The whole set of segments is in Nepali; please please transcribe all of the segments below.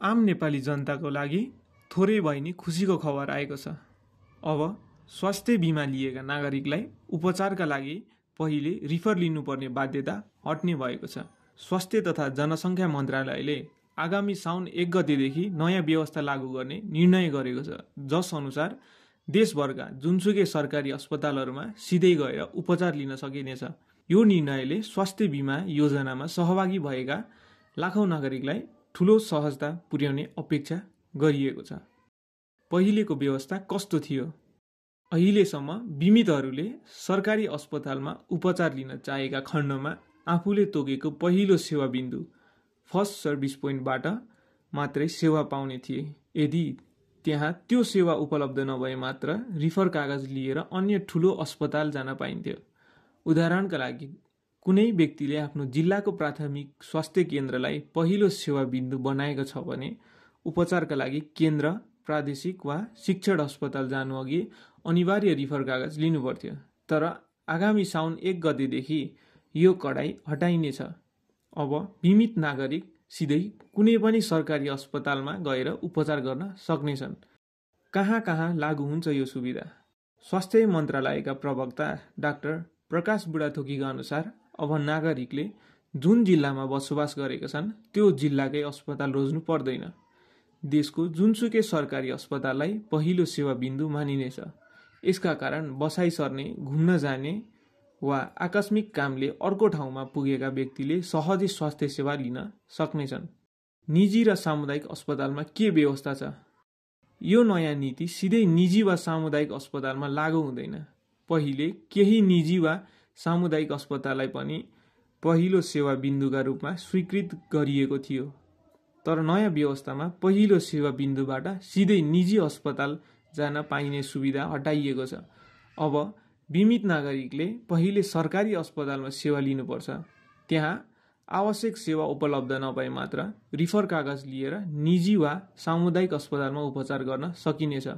आम नेपाली जनताको लागि थोरै भए नि खुसीको खबर आएको छ। अब स्वास्थ्य बिमा लिएका नागरिकलाई उपचारका लागि पहिले रिफर लिनुपर्ने बाध्यता हट्ने भएको छ। स्वास्थ्य तथा जनसङ्ख्या मन्त्रालयले आगामी साउन 1 गतेदेखि नयाँ व्यवस्था लागू गर्ने निर्णय गरेको छ, जस अनुसार देशभरका जुनसुकै सरकारी अस्पतालहरूमा सिधै गएर उपचार लिन सकिनेछ। यो निर्णयले स्वास्थ्य बिमा योजनामा सहभागी भएका लाखौं नागरिकलाई ठूलो सहजता पुर्याउने अपेक्षा गरिएको छ। पहिलेको व्यवस्था कस्तो थियो? अहिलेसम्म बिमितहरूले सरकारी अस्पतालमा उपचार लिन चाहेका खण्डमा आफूले तोकेको पहिलो सेवा बिन्दु फर्स्ट सर्भिस पोइन्टबाट मात्रै सेवा पाउने थिए। यदि त्यहाँ त्यो सेवा उपलब्ध नभए मात्र रिफर कागज लिएर अन्य ठूलो अस्पताल जान पाइन्थ्यो। उदाहरणका लागि कुनै व्यक्तिले आफ्नो जिल्लाको प्राथमिक स्वास्थ्य केन्द्रलाई पहिलो सेवा बिन्दु बनाएको छ भने उपचारका लागि केन्द्र, प्रादेशिक वा शिक्षण अस्पताल जानु अघि अनिवार्य रिफर कागज लिनुपर्थ्यो। तर आगामी साउन 1 गतेदेखि यो कडाई हटाइनेछ। अब बिमित नागरिक सिधै कुनै पनि सरकारी अस्पतालमा गएर उपचार गर्न सक्नेछन्। कहाँ कहाँ लागू हुन्छ यो सुविधा? स्वास्थ्य मन्त्रालयका प्रवक्ता डाक्टर प्रकाश बुढाथोकीका अनुसार अब नागरिकले जुन जिल्लामा बसोबास गरेका छन् त्यो जिल्लाकै अस्पताल रोज्नु पर्दैन। देशको जुनसुकै सरकारी अस्पताललाई पहिलो सेवा बिन्दु मानिनेछ। यसका कारण बसाइ सर्ने, घुम्न जाने वा आकस्मिक कामले अर्को ठाउँमा पुगेका व्यक्तिले सहजै स्वास्थ्य सेवा लिन सक्नेछन्। निजी र सामुदायिक अस्पतालमा के व्यवस्था छ? यो नयाँ नीति सिधै निजी वा सामुदायिक अस्पतालमा लागू हुँदैन। पहिले केही निजी वा सामुदायिक अस्पताललाई पनि पहिलो सेवा बिन्दुका रूपमा स्वीकृत गरिएको थियो। तर नयाँ व्यवस्थामा पहिलो सेवा बिन्दुबाट सिधै निजी अस्पताल जान पाइने सुविधा हटाइएको छ। अब बिमित नागरिकले पहिले सरकारी अस्पतालमा सेवा लिनुपर्छ। त्यहाँ आवश्यक सेवा उपलब्ध नभए मात्र रिफर कागज लिएर निजी वा सामुदायिक अस्पतालमा उपचार गर्न सकिनेछ।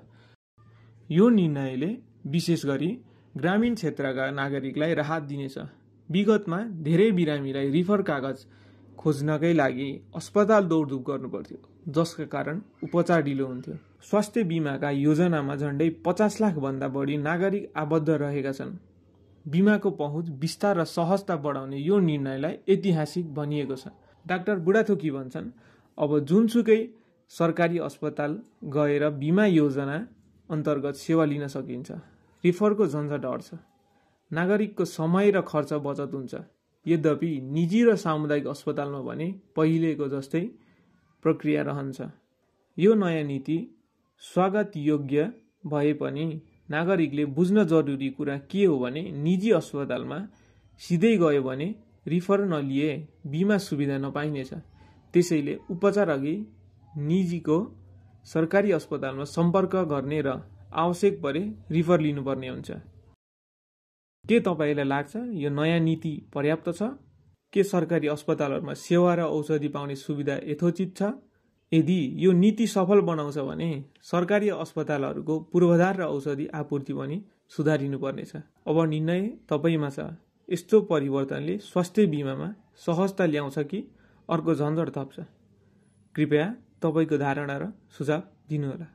यो निर्णयले विशेष गरी ग्रामीण क्षेत्रका नागरिकलाई राहत दिनेछ। विगतमा धेरै बिरामीलाई रिफर कागज खोज्नकै लागि अस्पताल दौडधुप गर्नुपर्थ्यो, जसका कारण उपचार ढिलो हुन्थ्यो। स्वास्थ्य बिमाका योजनामा झण्डै 50 लाख भन्दा बढी नागरिक आबद्ध रहेका छन्। बिमाको पहुँच, विस्तार र सहजता बढाउने यो निर्णयलाई ऐतिहासिक भनिएको छ। डाक्टर बुढाथोकी भन्छन्, अब जुनसुकै सरकारी अस्पताल गएर बिमा योजना अन्तर्गत सेवा लिन सकिन्छ। रिफरको झन्झट हट्छ, नागरिकको समय र खर्च बचत हुन्छ। यद्यपि निजी र सामुदायिक अस्पतालमा भने पहिलेको जस्तै प्रक्रिया रहन्छ। यो नयाँ नीति स्वागत योग्य भए पनि नागरिकले बुझ्न जरुरी कुरा के हो भने निजी अस्पतालमा सिधै गयो भने रिफर नलिए बिमा सुविधा नपाइनेछ। त्यसैले उपचार अघि निजीको सरकारी अस्पतालमा सम्पर्क गर्ने र आवश्यक परे रिफर लिनुपर्ने हुन्छ। के तपाईलाई लाग्छ यो नयाँ नीति पर्याप्त छ? के सरकारी अस्पतालहरूमा सेवा र औषधि पाउने सुविधा यथोचित छ? यदि यो नीति सफल बनाउँछ भने सरकारी अस्पतालहरूको पूर्वाधार र औषधि आपूर्ति पनि सुधारिनुपर्नेछ। अब निर्णय तपाईमा छ। यस्तो परिवर्तनले स्वास्थ्य बिमामा सहजता ल्याउँछ कि अर्को झन्झट थप्छ? कृपया तपाईको धारणा र सुझाव दिनुहोला।